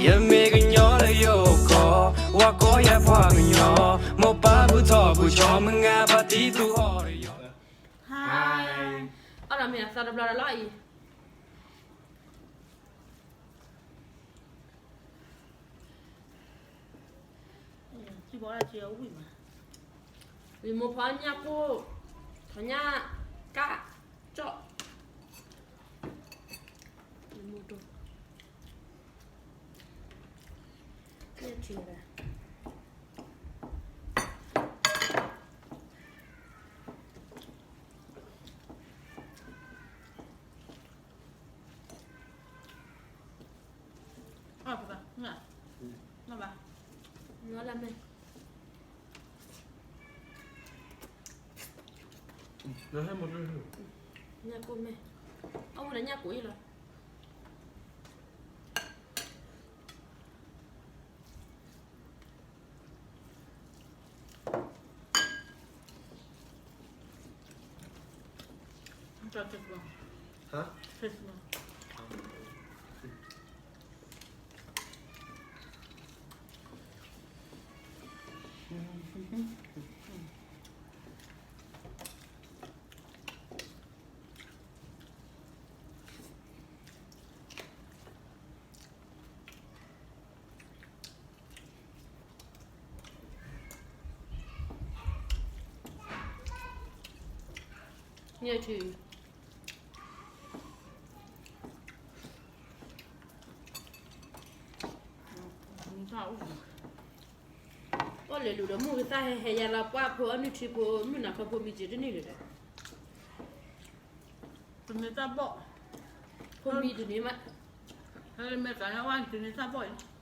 ယမ့ၢ်ကညီလၢယအိၣ်ကီၢ်, ဝၤကိးယၤပှၤကညီ, မိၢ်ပၢ်ဘူၣ်ထီၣ်ဘူၣ်ကၠီ, မုၢ်ဂၤဖါတံၢ်သူၣ်ဟီၣ်ဒီးယီၤ. Hi. အီၣ်ဒီးမ့ၢ်အသီတဘျီဒီးလီၤအံၤ. ဝံၤမိၢ်ဖီညၣ်ကိၢ်, ထီၣ်ညၣ်ကၣ်, ကၠီၣ်, ညၣ်ထံဝဲဒၣ်. အီၣ်ပက, နဘၣ်, နလၢမဲာ်, ညၣ်ကိၢ်မဲာ်, အအိၣ်ဒီးညၣ်ကိၢ်အံၤလီၤ. ညၣ်ထံ, ပီၣ်လဲၣ်လူၤဒီး မုၢ်ကသၣ်ဟဲဟဲယၤလီၤ ပှၢ်ဖိအနုၢ်ထံဖိ မုၢ်နၤခီဖိမံၤစ့တန့ၢ်လၢၤဒီး, တန့ၢ်တၢ်ဘီၣ်, ဖိမံၤတန့ၢ်မး, ဟဲလၢမဲာ်သးဟဲဝဲတန့ၢ်တၢ်ဘီၣ်အံၤ.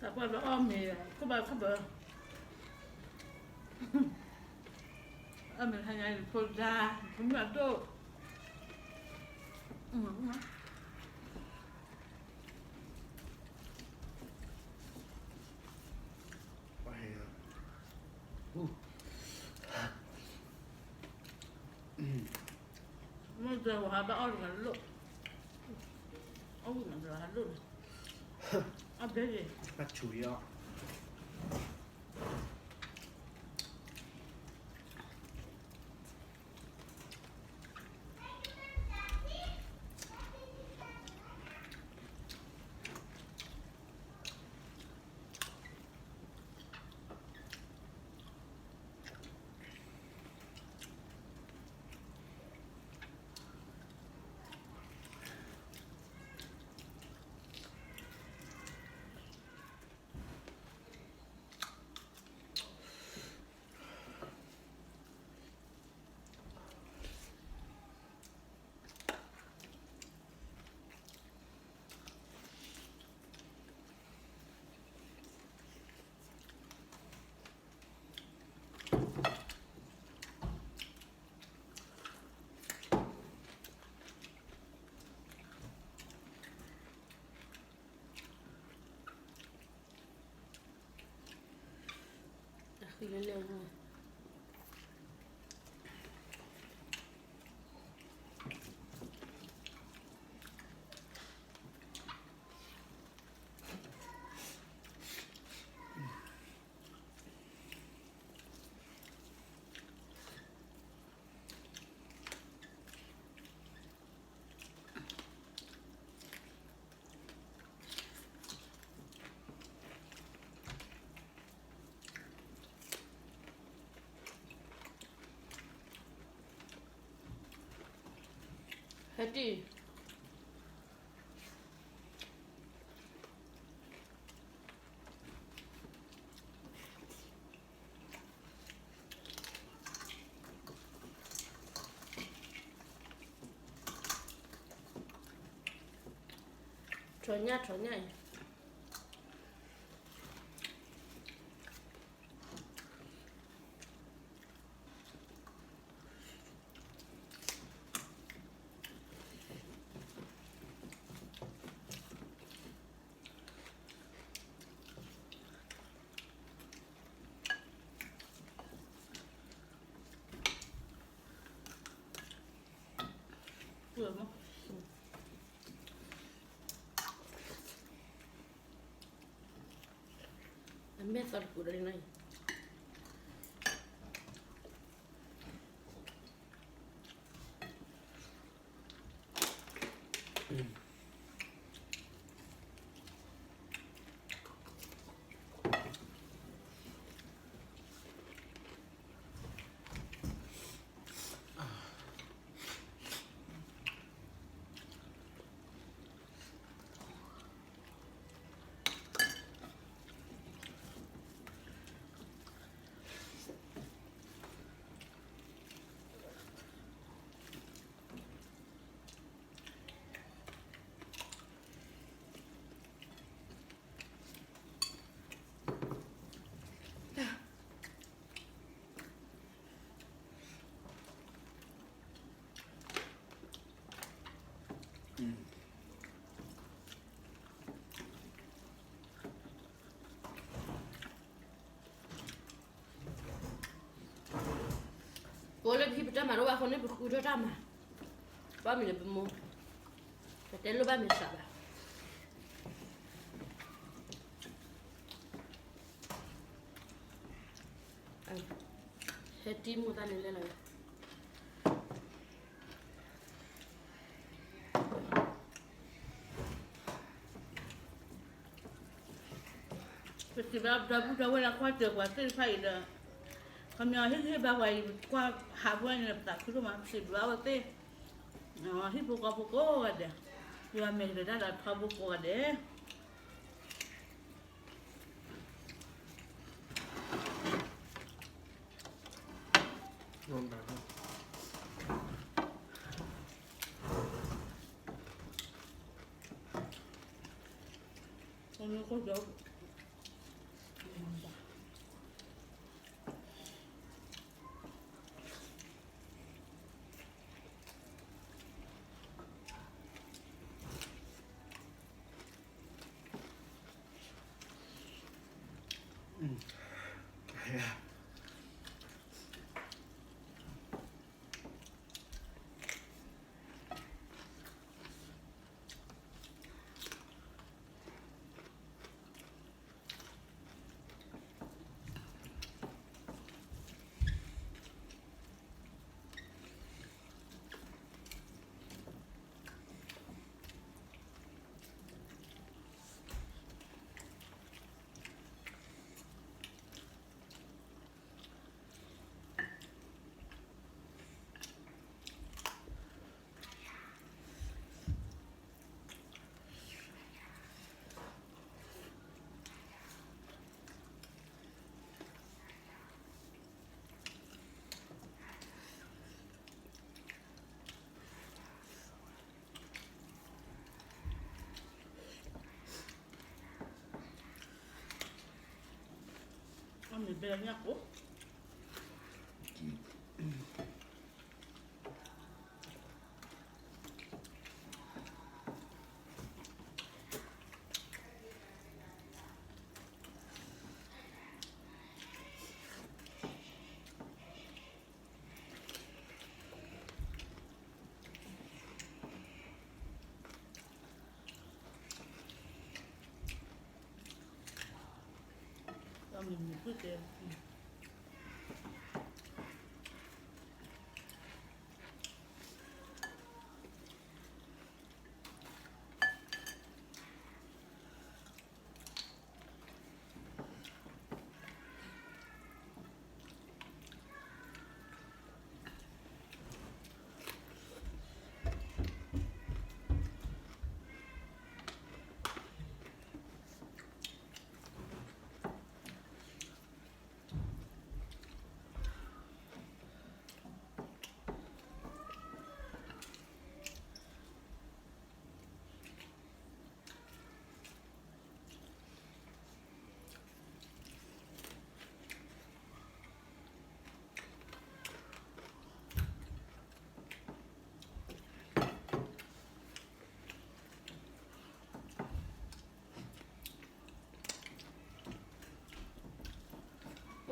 တၢ်ပှၢ်လၢအီၣ်မ့ၤ ခိၣ်ဘၣ်ခိၣ်ဘၣ်, အီၣ်မ့ၤဟါညါဖိဒါ, ဖိမုၣ်အဒိၣ်, မ့ၢ်တဲဝဲဟးဘၣ်အီၣ်တဂၤလိၣ်, အီၣ်ဝံၤမးတဂၤဟးလိၣ်န့ၣ်, အဘဲန့ၣ်, ဘၣ်ဆူးအီၤ. တၢ် လဲၤလဲၤ ဟဲတံၢ် ထီၣ်ညၣ် ထီၣ်ညၣ်အံၤ အမဲာ်သီတပူၤဒီးလံနီၤအံၤ ပအိၣ်လၢပဟံၣ်ပတၢ်မၤတအိၣ်ဘၣ်အဃိန့ၣ် ပဃုထီၣ်တၢ်မၤ, ဘၣ်မနုၤလဲၣ်ပမိၢ်, ပတဲလိၣ်ဘၣ်မ့ၢ်စးဘၣ်. ဟဲတံၢ်မိၢ်သၣ်န့ၣ်လဲၣ်လီၤ. ပစံးဘျုးဒီပုၢ်ဒီဝဲၢ်လၢကွၢ်စၢၤပှၤသ့ၣ်တဖၣ်အံၤဒီး, ခီပညီဟ့ၣ်ဂံၢ်ဟ့ၣ်ဘါပှၤအံၤ ပကွၢ်ဟးဖှဲန့ၣ် ပသးခုဒိၣ်မး ပစံးဘျုးအဝဲသ့ၣ်, ဟံၣ်ဖိဃီဖိကိးဂၤဒဲး, ယွၤမဲာ်ကဒၢတၢ်ဒီးထီဘိကိးဂၤဒဲး. အမ့ၢ်ဘဲလၢညၣ်ကိၣ် အ မ့ၢ်မ့ၢ်ဖုတဲ အ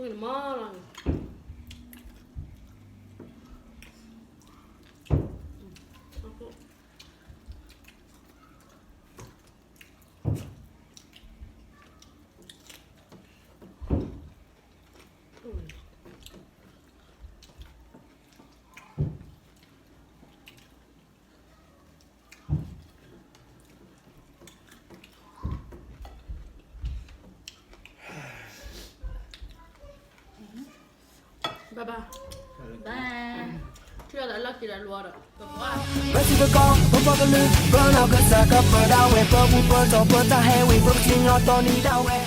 ိၣ်မးလီၤန့ၣ် ဘၣ်ဘၣ် ဘၣ် ထံၣ်လီၤသးလီၢ်ခံဒီးလီၤဒီး ပပှၢ် ပစံးကကီ ပပှၤကလုာ် ပနီၢ်ကစၢ်ကပၢဒၣ်ဝဲ ပဘူၣ်ပတီၢ် ပတၢ်ဟဲဝံၤ ပကစံၣ်ညီၣ်တီနံၤဒၣ်ဝဲ